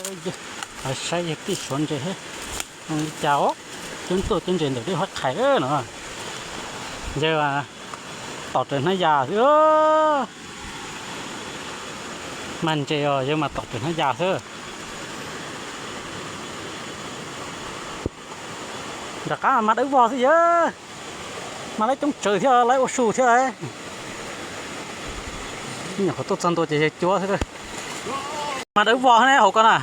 Saib yawg tij suav ntses thiab, li cas os, coob tuaj coob ntses ntawm dej Huab Qhais no. Yawg tom raws hnab yas xwb, mag ntses os yawg mas tom raws hnab yas xwb. Nram qab mas mag dawb vog xwb yawg, mag laib coob tsawv thiab laib ua su thiab. Nyuam qhuav tuaj txog ntua ces yawg cuab xwb. Mag dawb vog ne hauv ko na.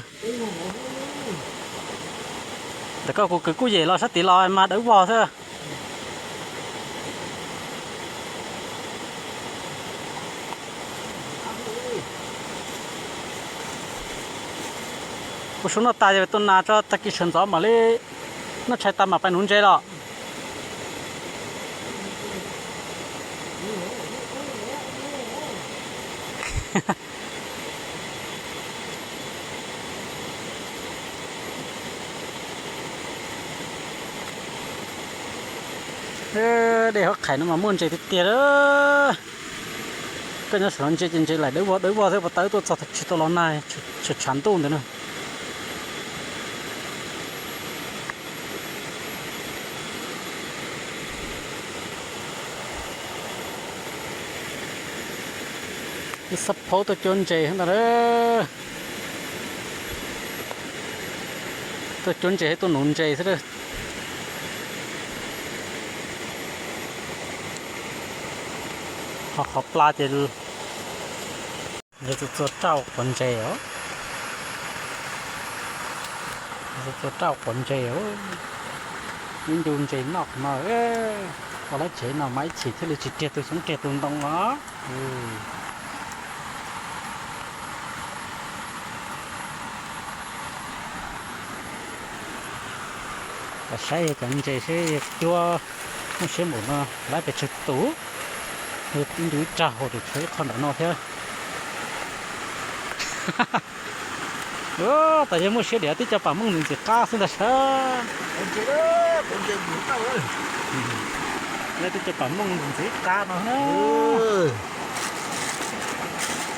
Ntawm koj kuv kwv kuj yem los sab tid los mag dawb vog xwb. Ua su noj tas yog tuaj nas tso, tag kis sawv ntxov mam li noj tshais tas mam pais nuv ntses los. Dej Huab Qhais no mas muaj ntses tiag tiag. Koj nyob saum no ntsia ces ntses laim dawb vog dawb vog xwb, puas tawb tuaj txog tsis tau los nag, tshav ntuj ntawd na. Ib xab phaub tuaj cuab ntses ntag. Tuaj cuab ntses thiab tuaj nuv ntses xwb. Ho qhov pla ces yog txua txua raj quav ntses os. Txua txua raj quav ntses os. Ib ncu ntses noj qhov no. Ua lawv tsev no mas ib chim thiaj li tsis riag tus xyoob riag tus ntoo os. Saib cov ntses seb cuab muaj siab npaum no lawv pes tsawg tus. Ncu ib rag hauv ces tshuav ib qho nram no thiab. Ua tas yog muaj siab diam twb cov pam mooj ntxim ntxim qab xwb ntag sav. Twb cov pam mooj ntxim ntxim qab no.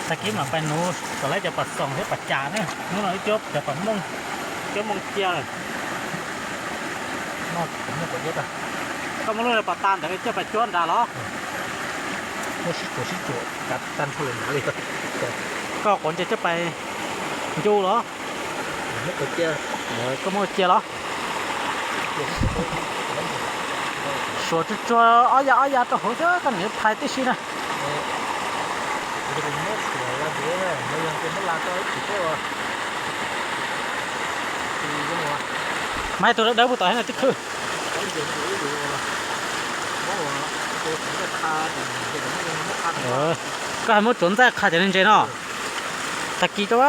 Tag kis mam pais nuv kom lawv cov pam xoom thiab pam cas na. Hnub no wb cuab cov pam mooj, cuab mooj cia lawm. Koj muab lub pam tas ntawd coj pais cuab nrad los? Muab sib cuam sib cuam kav tag nrho li nrad li. Koj quav ntses coj pais ncu los? Koj muab cia los? Suav tsuag tsuag ob ya ob ya rau hauv xwb koj niam phais tib si na. Mas tus dawb dawb puas tom thiab na tib khwb. Koj hais muab tsuav ntxaij qha cov ntses no. Tag kis rau,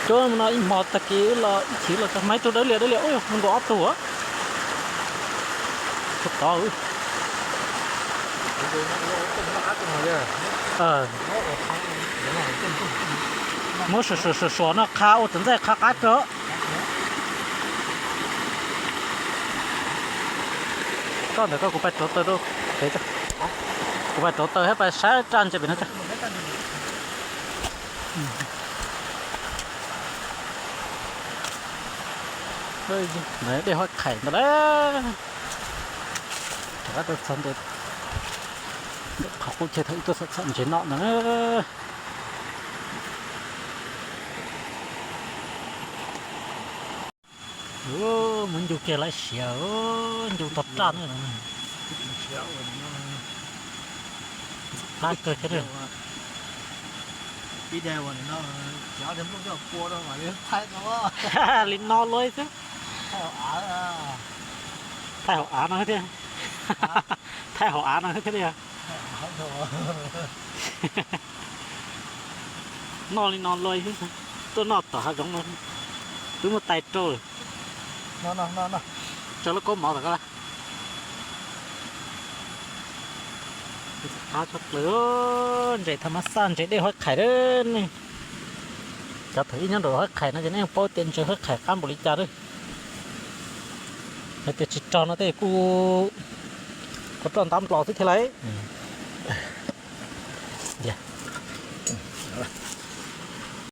cov no ib hmo tag kis los ib chim los tso mas ib tug dawb liam dawb liam ub nkaus ob tug. Tov. Muab suav suav suav no qha ua tsuav ntxaij qha qab rau. Koj ntawm koj kuv pais rauv taws rau. Kuv pais rauv taws thiab pais saib raj ntses pem no. Dej Huab Qhais ntawd lauj. Rov qab tuaj txog ntawm qhov qub chaw thaum ub tuaj txhom ntses noj ntawd. Muab ncu kiag lawv siav, ncu tog raj na. Qab kawg thiab. Li no luaj xwb. Thaij hauv av no thiab. Thaij hauv av no thiab li. Noj li no luaj xwb. Tuaj noj tom hav zoov no. Twb muaj tais rau lawm. Tso lub kaub mov tom ko. Qab tshaj plaws, ntses thas mas xaj ntses dej Huab Qhais lawm ne. Cov thaum ub nyob nraum Huab Qhais no ces nej yeej paub tias ntses Huab Qhais qab npaum li cas lawm. Hais tias tsis rog no tej kuj roj ntab nplos xwb thiab lauj.